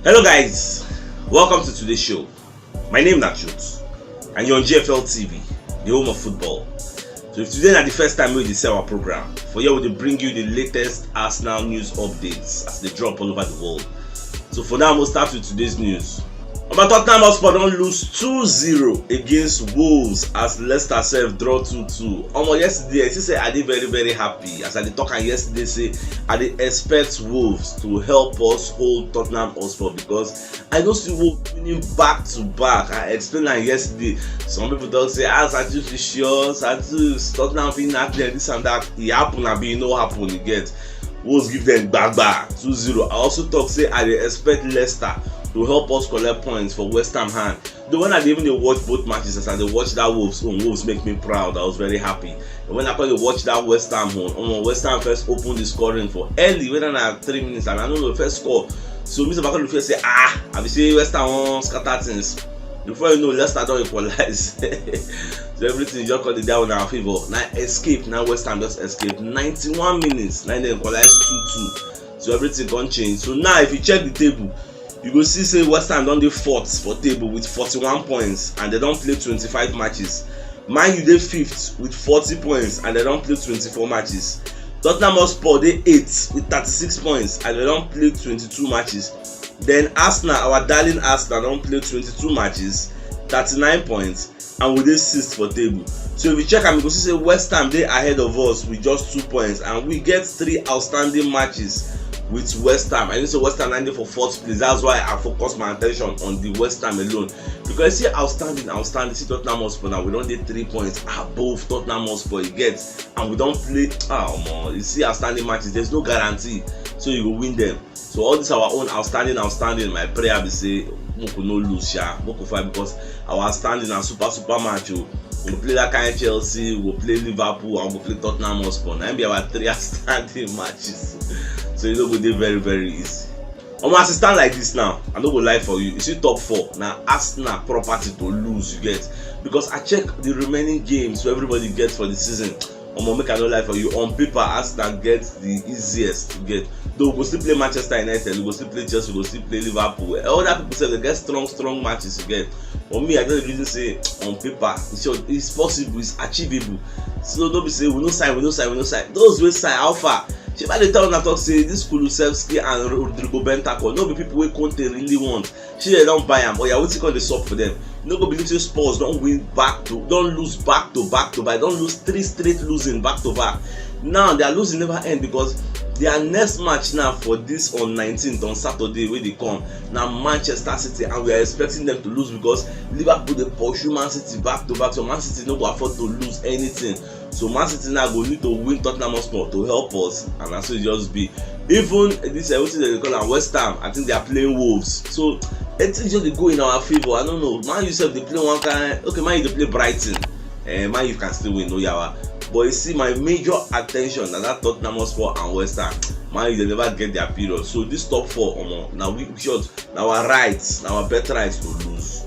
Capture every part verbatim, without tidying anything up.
Hello guys, welcome to today's show. My name na Truth and you're on G F L T V, the home of football. So if today na the first time wey you dey see our program, for here we dey bring you the latest Arsenal news updates as they drop all over the world. So for now, we'll start with today's news. Omo, Tottenham Hotspur don lose two zero against Wolves as Leicester sef draw two two. Omo, yesterday I see say I dey very very happy as I dey talk am yesterday say I dey expect Wolves to help us hold Tottenham Hotspur because I no see Wolves winning back to back. I explain am yesterday. Some people talk say, ah, Santos is sure, Santos, Tottenham fit knack them, this and that. E happen, abi e no happen, you get. Wolves give them gbagba, two zero. I also talk say I dey expect Leicester to help us collect points for West Ham hand. Though when I dey even dey watch both matches, as I dey watch that Wolves own, Wolves make me proud. I was very happy. And when I come dey watch that West Ham own, omo, West Ham first open the scoring for early, whether na three minutes, and I no know, first score. So me sef I come dey feel say, ah, I be say West Ham wan scatter things. Before you know, Leicester don equalize. So everything just come dey die in our favour. Na escape, na West Ham just escape. Ninety-one minutes, na dem equalize two two. So everything come change. So now, if you check the table, you go see say West Ham don dey fourth for table with forty-one points and they don play twenty-five matches. Man U dey fifth with forty points and they don play twenty-four matches. Tottenham Hotspur dey eighth with thirty-six points and they don play twenty-two matches. Then Arsenal, our darling Arsenal, don play twenty-two matches, thirty-nine points, and we dey sixth for table. So if you check am, you go see say West Ham dey ahead of us with just two points, and we get three outstanding matches with West Ham. I know say West Ham na dey for fourth place. That's why I focus my attention on the West Ham alone. Because see outstanding, outstanding, see Tottenham Hotspur now. We don dey three points above Tottenham Hotspur, you get, and we don play. Ah, omo, you see outstanding matches. There's no guarantee, so you go win them. So all this our own outstanding, outstanding, my prayer be say make we no lose, sha, make we fight, because our outstanding na super, super match o. We go play that kind Chelsea, we go play Liverpool, and we go play Tottenham Hotspur. Na im be our three outstanding matches. So e no go dey very, very easy. Omo, as e stand like this now, I no go lie for you. You see top four, na Arsenal property to lose, you get. Because I check the remaining games wey everybody get for the season. Omo, make I no lie for you. On paper, Arsenal get the easiest to get. Though we go still play Manchester United, we go still play Chelsea, we go still play Liverpool. Other people sef dey get strong, strong matches to get. For me, I just dey reason say on paper, it's sure, it's possible, it's achievable. So no be say we no sign, we no sign, we no sign. Those wey sign, how far? Shey I dey tell una talk say this Kulusevski and Rodrigo Bentancur no be people wey Conte really want. Shey dem don buy am? Oya, wetin come dey sup for them? You no go believe say Spurs don win back to, don lose back to back to back, don lose three straight losing back to back. Now their losing never end because their next match now for this on nineteenth, on Saturday wey dey come, na Manchester City, and we are expecting them to lose because Liverpool dey pursue Man City back to back, so Man City no go afford to lose anything. So Man City now go need to win Tottenham Hotspur to help us, and na so e just be. Even this, uh, wetin dem dey call am, West Ham, I think they are playing Wolves. So everything just dey go in our favour. I don't know. Man U sef dey play one kind. Okay, Man U dey play Brighton. Eh, Man U can still win, no yawa. But you see, my major attention na that Tottenham Hotspur and West Ham. Man U dey never get their period. So this top four, omo, na we, we short. Na our right, na our birthright to lose.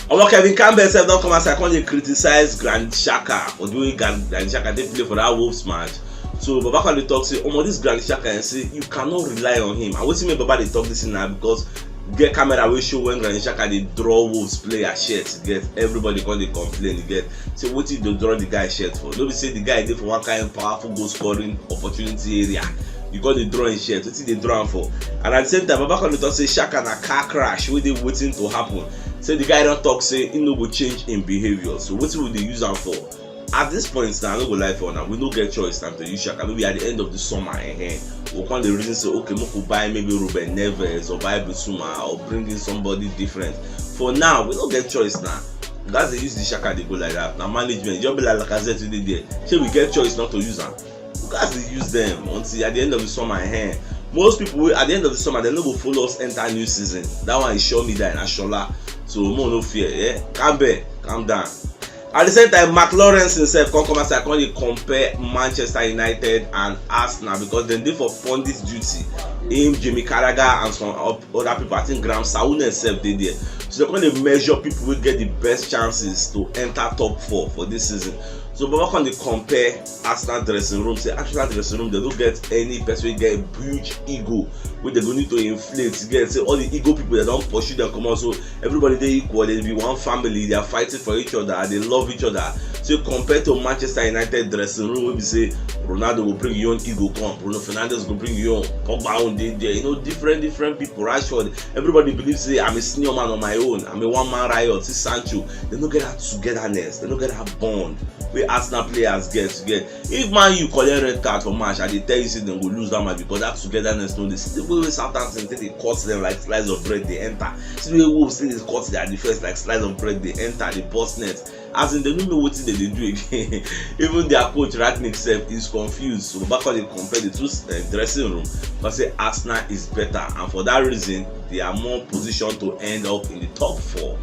Omo, Kevin Campbell sef don come outside come dey criticize Granit Xhaka for the way Gran-, Granit Xhaka dey play for that Wolves match. So Baba come dey talk say, omo, this Granit Xhaka, and say you cannot rely on him. And wetin make Baba dey talk this thing na because get camera wey show when Granit Xhaka dey draw Wolves player shirt, get, everybody come dey complain, get, say wetin you dey draw the guy shirt for? No be say the guy dey for one kind powerful goal scoring opportunity area, you come dey draw him shirt? Wetin dey draw am for? And at the same time, Baba come dey talk say Xhaka na car crash wey dey waiting to happen. Say the guy don talk say he no go change him behaviour. So wetin we dey use am for? At this point now, I no go lie for una, we no get choice than to use Xhaka. Maybe at the end of the summer, eh, eh, we come dey reason say, okay, make we buy maybe Ruben Neves or buy Bissouma or bring in somebody different. For now, we no get choice now. We gats dey use the Xhaka dey go like that. Na management, just be like Lacazette wey dey there. Shey we get choice not to use am? We gats dey use them until at the end of the summer, eh. Most people wey at the end of the summer, dem no go follow us enter new season. That one is sure me die, na shola. So mo no fear, eh. Calm, calm down. At the same time, Mark Lawrence himself come come outside, come dey compare Manchester United and Arsenal because dem dey for pundit duty. Him, Jamie Carragher, and some op-, other people. I think Graham Souness sef dey there. So dem come dey measure people wey get the best chances to enter top four for this season. So Baba come dey compare Arsenal dressing room, say Arsenal dressing room, they don't get any person wey get huge ego wey they go need to inflate. You get, say all the ego people, they don't pursue them come out. So everybody, they equal, they be one family, they are fighting for each other, they love each other. So compared to Manchester United dressing room, we be say Ronaldo will bring your own ego come, Bruno Fernandes go bring your own, Pogba own dey there, you know, different different people. Rashford, everybody believes say I'm a senior man on my own, I'm a one man riot. See Sancho, they no get that togetherness, they no get that bond wey Arsenal players get. Get, if Man U collect red card for match, I dey tell you say dem go lose that match, because that togetherness no dey. See the way wey Southampton take dey cut them like slice of bread dey enter. See the way Wolves take dey cut their defense like slice of bread dey enter, dey burst net. As in, they no know wetin they dey do again. Even their coach Rangnick sef is confused. So Baba come dey compare the two uh, dressing room, but say Arsenal is better, and for that reason, they are more positioned to end up in the top four.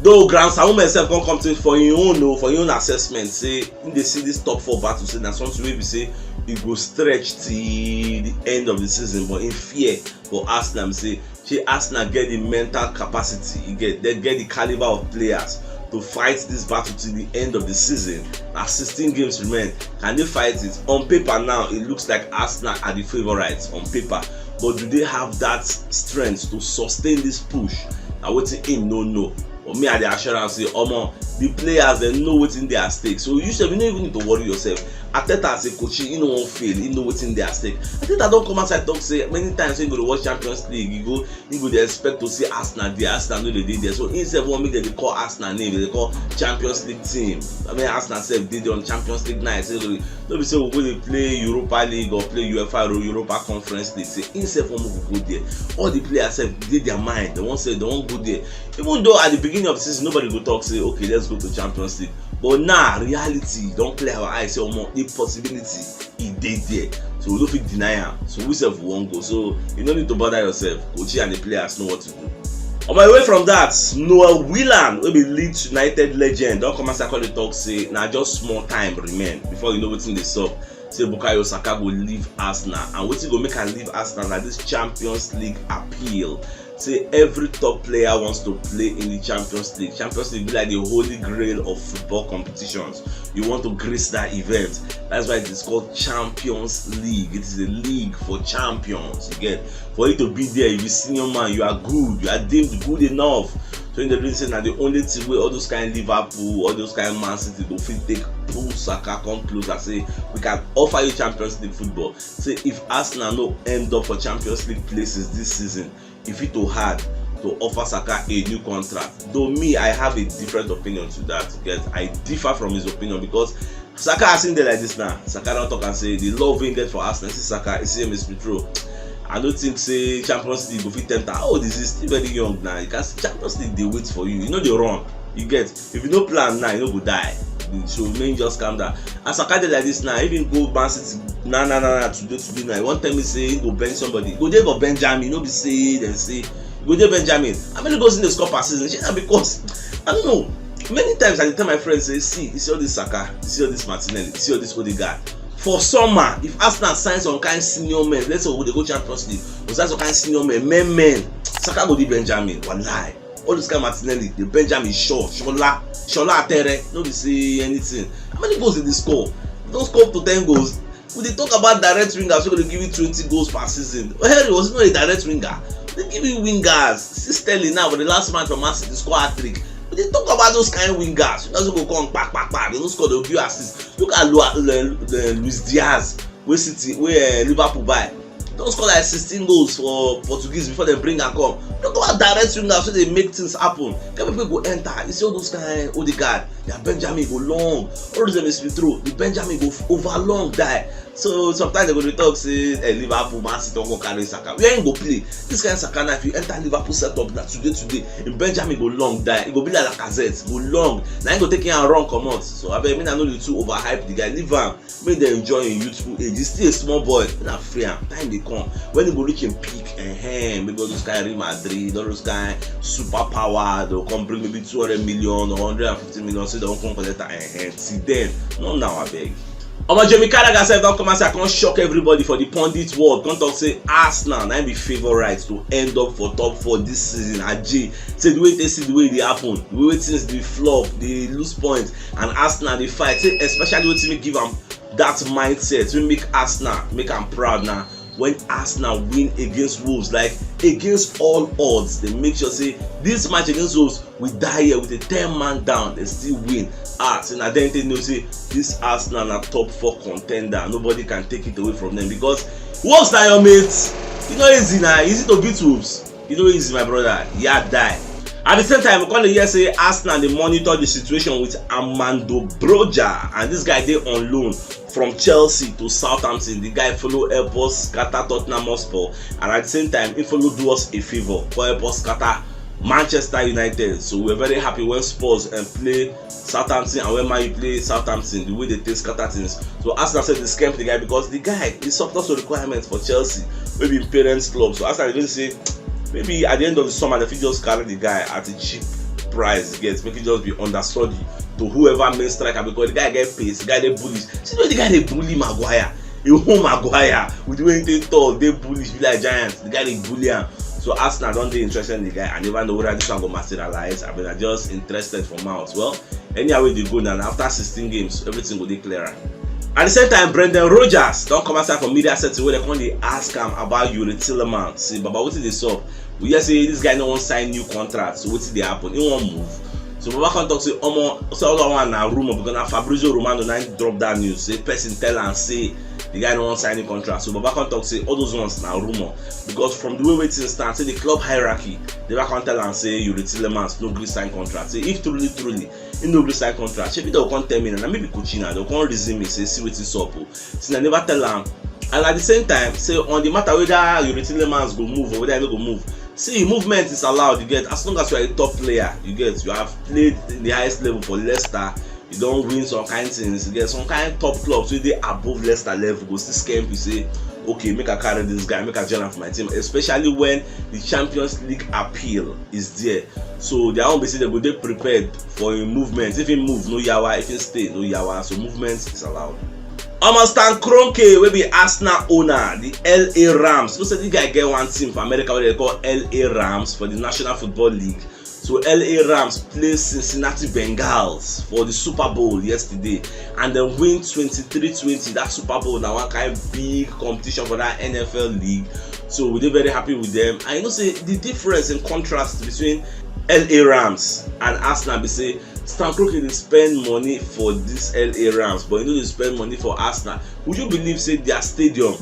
Though Grant Samuel sef come come to for him own o, for him own assessment, say he dey see this top four battle, say na something wey be say e go stretch till the end of the season. But in fear for Arsenal, say shey Arsenal get the mental capacity, e get, they get the caliber of players to fight this battle till the end of the season. Na sixteen games remain. Can they fight it? On paper now, it looks like Arsenal are the favourites on paper, but do they have that strength to sustain this push? Na wetin him no know. But me, I dey assure am say, omo, the players, they know wetin dey at stake. So you sef, you no even need to worry yourself. Arteta as a coach, he no wan fail. He know wetin dey at stake. Arteta don come outside talk say many times when you go dey watch Champions League, you go, you go dey expect to see Arsenal there. Arsenal no dey dey there. So he sef wan make dem dey call Arsenal name, dem dey call Champions League team. I mean, Arsenal sef dey there on Champions League night. So no be say we go dey play Europa League or play UEFA or Europa Conference League. Say he sef wan make we go there. All the players sef dey their mind. They wan say they wan go there. Even though at the beginning of the season, nobody go talk say, okay, let's go to Champions League. But now, reality don clear our eyes. Say, omo, the possibility e dey there. So we no fit deny am. So we sef wan go. So you no need to bother yourself. Coach and the players know what to do. On my way from that, Noah Whelan, wey be Leeds United legend, don come outside come dey talk say na just small time remain before you know wetin dey sup. Say Bukayo Saka go leave Arsenal, and wetin go make am leave Arsenal na this Champions League appeal. Say every top player wants to play in the Champions League. Champions League be like the holy grail of football competitions. You want to grace that event. That's why it is called Champions League. It is a league for champions. You get, for you to be there, you be senior man, you are good, you are deemed good enough. So in the reason say na the only thing wey all those kind Liverpool, all those kind Man City go fit take pull Saka come close and say we can offer you Champions League football. Say if Arsenal no end up for Champions League places this season, e fit to hard to offer Saka a new contract. Though me, I have a different opinion to that. Yes, I differ from his opinion because Saka has seen there like this now. Saka don talk and say the love wey he get for Arsenal, see Saka, see James Smith Rowe. I don't think say Champions League go fit tempt am. How old is he? Still very young now. You can see Champions League dey wait for you. You know they run. You get, if you no plan now, you no go die. So make just calm down. As Saka dey like this now, even go Man City na na na na today today now, you wan tell me say he go bench somebody? Go dey for Benjamin, no be say dem say go dey Benjamin. How many goals he dey score per season? Shey na because I don't know. Many times I dey tell my friends say, see, you see all this Saka, you see all this Martinelli, you see all this Odegaard. For summer, if Arsenal sign some kind senior men, let's say we dey go Champions League, we sign some kind senior men, men, men, Saka go dey Benjamin. Wallahi. All this kind Martinelli, the Benjamin Shaw, Shola, Shola Atere, no be say anything. How many goals did he score? He don score up to ten goals. We dey talk about direct wingers wey go dey give you twenty goals per season. Henry was not a direct winger. They give you wingers. See Sterling now for the last match for Man City score hat trick. We dey talk about those kind wingers. Wingers wey go come kpa kpa kpa. They no score, they go give you assist. Look at Lu- Lu- Lu- Luis Diaz wey City, wey uh, Liverpool buy. Don score like sixteen goals for Portuguese before dem bring am come. Talk about direct wingers wey dey make things happen. Get people go enter. You see all those kind Odegaard, their Benjamin go long. All those James Smith Rowe, the Benjamin go f- over long die. So sometimes they go dey talk say, hey, Liverpool, Man City don go carry Saka. Where he go play? This kind Saka now, if you enter Liverpool setup na today today, in Benjamin go long die. E go be like Lacazette, go long. Na him go take him and run comot. So abeg, make una no dey too overhype the guy. Leave am. Make dem enjoy him youthful age. He's still a small boy. Make una free am. Time dey come when he go reach him peak. Ehen, maybe all those kind Real Madrid, all those kind super power, they go come bring maybe two hundred million or hundred and fifty million, say they wan come collect am. Ehen, till then, not now, abeg. Omo, Jamie Carragher sef don come outside come shock everybody for the pundit world, come talk say Arsenal na im be favourites to end up for top four this season. Aje, say the way they see the way e dey happen, the way things dey flop, dey lose points, and Arsenal dey fight. Say especially wetin make give am that mindset, wey make Arsenal make am proud na when Arsenal win against Wolves, like, against all odds, they make sure say this match against Wolves, we die here with a ten man down, they still win. Ah, so na then they know say this Arsenal na top four contender. Nobody can take it away from them because Wolves na your mates. E no easy na, easy to beat Wolves. E no easy, my brother. Yeah, die. At the same time, we come dey hear say Arsenal dey monitor the situation with Armando Broja, and this guy dey on loan from Chelsea to Southampton. The guy follow help us scatter Tottenham Hotspur, and at the same time, he follow do us a favour, come help us scatter Manchester United. So we're very happy when Spurs and play Southampton and when Man U play Southampton, the way they take scatter things. So Arsenal said they scam the guy because the guy is surplus to requirements for Chelsea, maybe in parents club. So Arsenal even say maybe at the end of the summer they fit just carry the guy at a cheap price, get, make it just be understudy to whoever main striker because the guy get pace, the guy dey bullish. See the way the guy dey bully Maguire. You hold Maguire with the way he dey tall, dey bullish, be like giant. The guy dey bully am. So Arsenal don dey interested in the guy. I never know whether this one go materialize. I mean, I just interested for mouth. Well, anyhow wey dey go now, after sixteen games, everything go dey clearer. At the same time, Brendan Rodgers don come outside for media setting wey dem come dey ask am about Youri Tielemans. Say, Baba, wetin dey sup? We hear say this guy no wan sign new contract, so wetin dey happen? He wan move. So Baba come talk say, omo, say all that one na rumour because na Fabrizio Romano na him drop that news. Say person tell am say the guy no wan sign new contract. So Baba come talk say all those ones na rumour because from the way wey things stand, say the club hierarchy never come tell am say Youri Tielemans no gree sign contract. Say if truly, truly, he no gree sign contract, shebi dem go come tell me na, na me be Kuchina, dem go come reason me say see wetin sup o. Since I never tell am. And at the same time, say on the matter whether Youri Tielemans go move or whether he no go move, see, movement is allowed, you get, as long as you are a top player, you get, you have played in the highest level for Leicester, you don win some kind things, you get, some kind top clubs wey dey above Leicester level go still scam you say, okay, make I carry this guy, make I join am for my team, especially when the Champions League appeal is there. So their own be say dem go dey prepared for im movement. If im move, no yawa. If im stay, no yawa. So movement is allowed. Omo, Stan Kroenke, wey be Arsenal owner, the L A Rams. You know say this guy get one team for America wey dem call L A Rams for the National Football League. So L A Rams play Cincinnati Bengals for the Super Bowl yesterday, and dem win twenty-three twenty. That Super Bowl na one kind big competition for that N F L league. So we dey very happy with them. And you know say the difference in contrast between L A Rams and Arsenal be say Stan Kroenke dey spend money for this L A Rams, but he no dey spend money for Arsenal. Would you believe say their stadium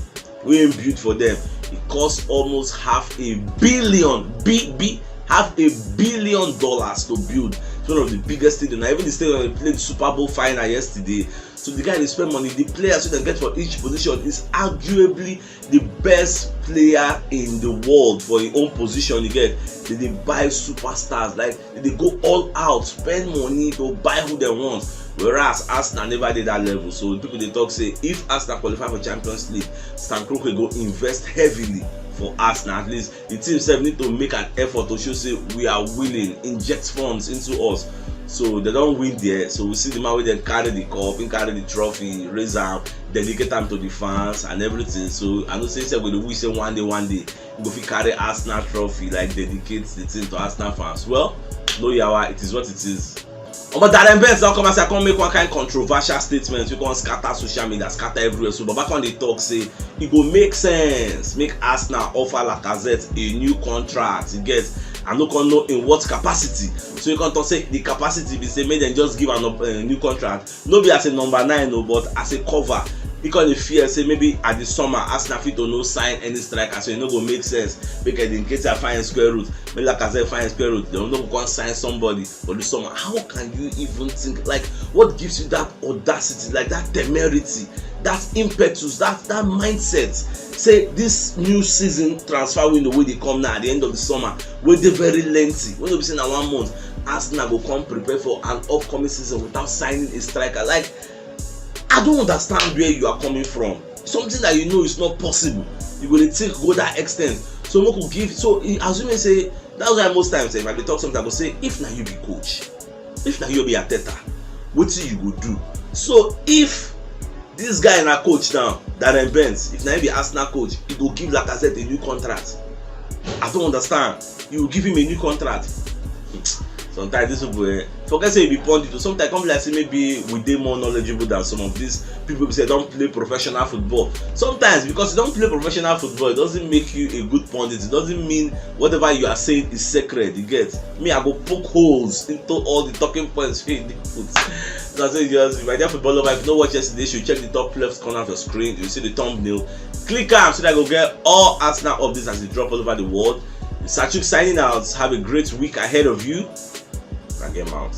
wey im build for them, e cost almost half a billion, B B, half a billion dollars to build. It's one of the biggest stadium. Na even the stadium they played the Super Bowl final yesterday. So the guy dey spend money. The players wey dem get for each position is arguably the best player in the world for his own position. You get, they dey buy superstars, like, they dey go all out, spend money to buy who dem want. Whereas Arsenal never dey that level. So people dey talk say if Arsenal qualify for Champions League, Stan Kroenke go invest heavily for Arsenal. At least the team sef need to make an effort to show say we are willing, inject funds into us. So they don win there. So we see the man wey dem carry the cup, he carry the trophy, raise am, dedicate am to the fans and everything. So I know say sef go dey wish say one day, one day we go fit carry Arsenal trophy, like, dedicate the thing to Arsenal fans. Well, no yawa, it is what it is. Omo, Darren Bent don come outside come make one kind controversial statement wey come scatter social media, scatter everywhere. So Baba come dey talk say e go make sense make Arsenal offer Lacazette a new contract. You get, I no come know in what capacity. So he come talk say the capacity be say make dem just give am a, uh, new contract, no be as a number nine o, but as a cover. He come dey fear say maybe at the summer Arsenal fit to no sign any striker, so e no go make sense make Eddie Nketiah find square root, make Lacazette find square root, dem no go come sign somebody for the summer. How can you even think, like, what gives you that audacity, like, that temerity, that impetus, that, that mindset? Say this new season transfer window wey dey come now at the end of the summer, wey dey very lengthy, wey no be say na one month, Arsenal go come prepare for an upcoming season without signing a striker. Like, I don't understand where you are coming from. Something that you know is not possible, you go dey think go that extent. So make we give. So e, assuming say, that's why most times, eh, if I dey talk something, I go say, if na you be coach, if na you be Arteta, wetin you go do? So if This guy na coach now, Darren Bent. If na him be Arsenal coach, he go give Lacazette a new contract. I don't understand. You will give him a new contract. Sometimes this people, eh, forget say you be pundit. Sometimes come be like say maybe we dey more knowledgeable than some of these people wey say don play professional football. Sometimes because you don play professional football, it doesn't make you a good pundit. It doesn't mean whatever you are saying is sacred. You get me? I go poke holes into all the talking points wey you dey put. So I say just, my dear football lover, if you no watch yesterday, you should check the top left corner of your screen. You see the thumbnail. Click am so that you go get all Arsenal updates as they drop all over the world. Sachuk signing out. Have a great week ahead of you. I get out.